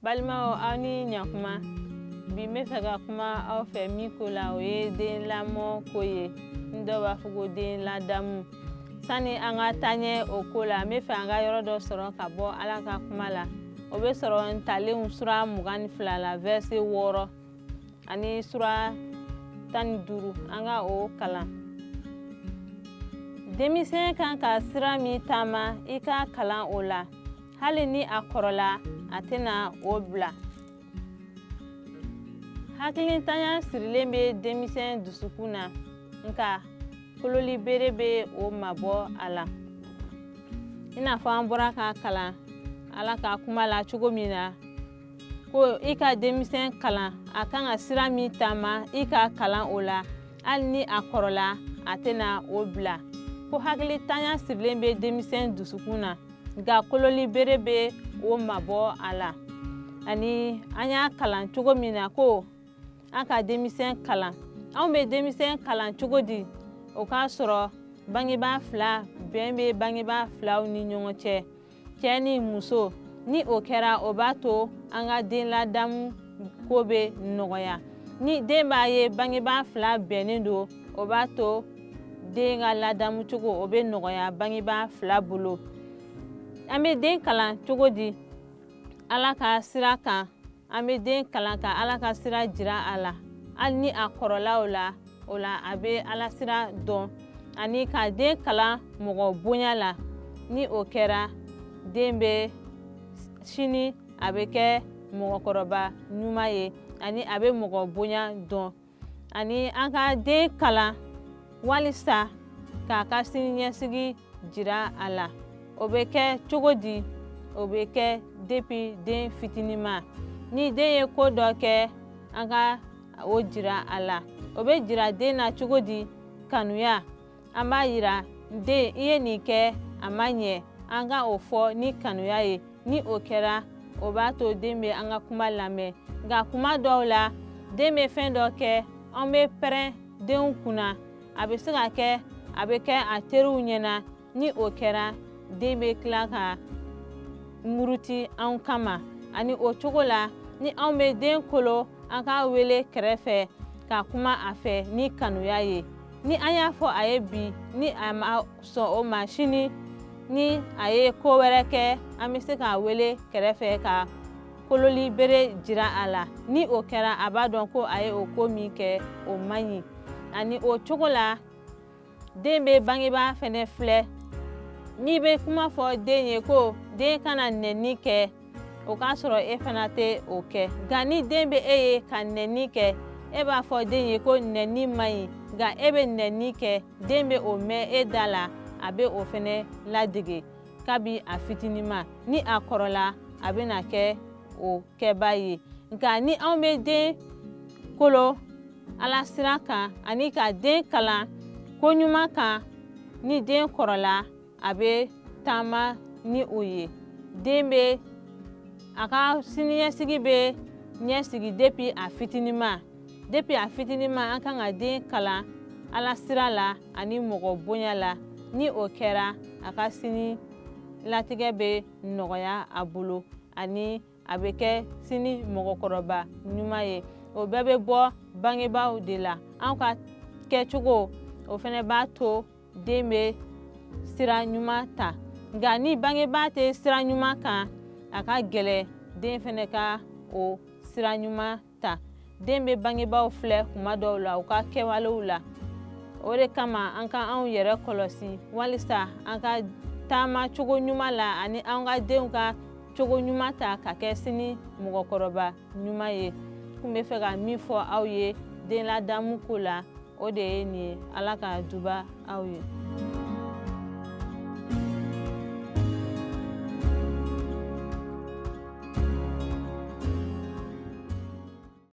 Balimaw, aw ni ɲakuma. Bi n bɛ fɛ ka kuma aw fɛ min ko la, o ye den lamɔ ko ye, ni dɔw b'a fɔ ko den ladamu. Sani an ka taa ɲɛ o ko la, n bɛ fɛ an ka yɔrɔ dɔ sɔrɔ ka bɔ Ala ka kuma la. O bɛ sɔrɔ Ntalenw sura 22 la, verset 6 ani sura 15, an ka o kalan. Denmisɛn kan ka sira min taama, i ka kalan o la, hali ni a kɔrɔla, a tɛna o bila. Hakilintanya sirilen bɛ denmisɛn dusukun na, nka kololi bere bɛ o mabɔ a la. I n'a fɔ an bɔra ka kalan Ala ka kuma la cogo min na, ko i ka denmisɛn kalan, a kan ka sira min taama, i ka kalan o la, hali ni a kɔrɔla, a tɛna o bila. Ko hakilitanya sirilen bɛ denmisɛn dusukun na, nka kololi bere bɛ o mabɔ a la. Ani an y'a kalan cogo min na ko an ka denmisɛn kalan, anw bɛ denmisɛn kalan cogo di? O k'a sɔrɔ bangebaa fila bɛn bɛ bangebaa filaw ni ɲɔgɔn cɛ, cɛ ni muso. Ni o kɛra, o b'a to an ka den ladamu ko bɛ nɔgɔya. Ni den b'a ye bangebaa fila bɛnnen don, o b'a to den ka ladamu cogo o bɛ nɔgɔya bangebaa fila bolo. An bɛ den kalan cogo di? Ala ka sira kan. An bɛ den kalan ka Ala ka sira jira a la, hali ni a kɔrɔla o la, o la a bɛ Ala sira dɔn. Ani ka den kalan mɔgɔ bonya la. Ni o kɛra, den bɛ sini a bɛ kɛ mɔgɔkɔrɔba ɲuman ye, ani a bɛ mɔgɔ bonya dɔn. Ani an ka den kalan walisa k'a ka siniɲɛsigi jira a la. O bɛ kɛ cogo di? O bɛ kɛ depuis den fitinin ma. Ni den ye ko dɔ kɛ, an ka o jira a la. O bɛ jira den na cogo di? Kanuya. An b'a jira den, i ye nin kɛ, a ma ɲɛ, an ka o fɔ ni kanuya ye. Ni o kɛra, o b'a to den bɛ an ka kuma lamɛn. Nka kuma dɔw la, den bɛ fɛn dɔ kɛ, an bɛ pɛrɛn denw kunna. A bɛ se ka kɛ, a bɛ kɛ a teriw ɲɛna. Ni o kɛra, den bɛ tila ka muruti anw kama. Ani o cogo la, ni anw bɛ den kolo, an k'a wele kɛrɛfɛ ka kuma a fɛ ni kanuya ye. Ni an y'a fɔ a ye bi, ni a ma sɔn o ma, sini ni a ye ko wɛrɛ kɛ, an bɛ se k'a wele kɛrɛfɛ ka kololi bere jira a la. Ni o kɛra, a b'a dɔn ko a ye o ko min kɛ, o man ɲi. Ani o cogo la, den bɛ bangebaa fɛnɛ filɛ. N'i bɛ kuma fɔ den ye ko den kana nɛni kɛ, o k'a sɔrɔ e fana tɛ o kɛ. Nka ni den bɛ e ye ka nɛni kɛ, e b'a fɔ den ye ko nɛni man ɲi, nka e bɛ nɛni kɛ, den bɛ o mɛn e da la, a bɛ o fɛnɛ ladege kabi a fitinin ma. Ni a kɔrɔla, a bɛna kɛ o kɛba ye. Nka ni anw bɛ den kolo Ala sira kan ani ka den kalan ko ɲuman kan, ni den kɔrɔla, a bɛ taama ni o ye. Den bɛ a ka siniɲɛsigi bɛ ɲɛsigi depuis a fitinin ma. Depuis a fitinin ma, an kan ka den kalan Ala sira la ani mɔgɔ bonya la. Ni o kɛra, a ka sini latigɛ bɛ nɔgɔya a bolo, ani a bɛ kɛ sini mɔgɔkɔrɔba ɲuman ye. O bɛɛ bɛ bɔ bangebaaw de la. Anw ka kɛcogo, o fɛnɛ b'a to den bɛ sira ɲuman ta. Nka ni bangebaa tɛ sira ɲuman kan, a ka gɛlɛn den fɛnɛ ka o sira ɲuman ta. Den bɛ bangebaaw filɛ kuma dɔw la, u ka kɛwalew la. O de kama an ka anw yɛrɛ kɔlɔsi walisa an ka taama cogo ɲuman la, ani an ka denw ka cogo ɲuman ta ka kɛ sini mɔgɔkɔrɔba ɲuman ye. N kun bɛ fɛ ka min fɔ aw ye den ladamu ko la, o de ye nin ye. Ala ka duba aw ye.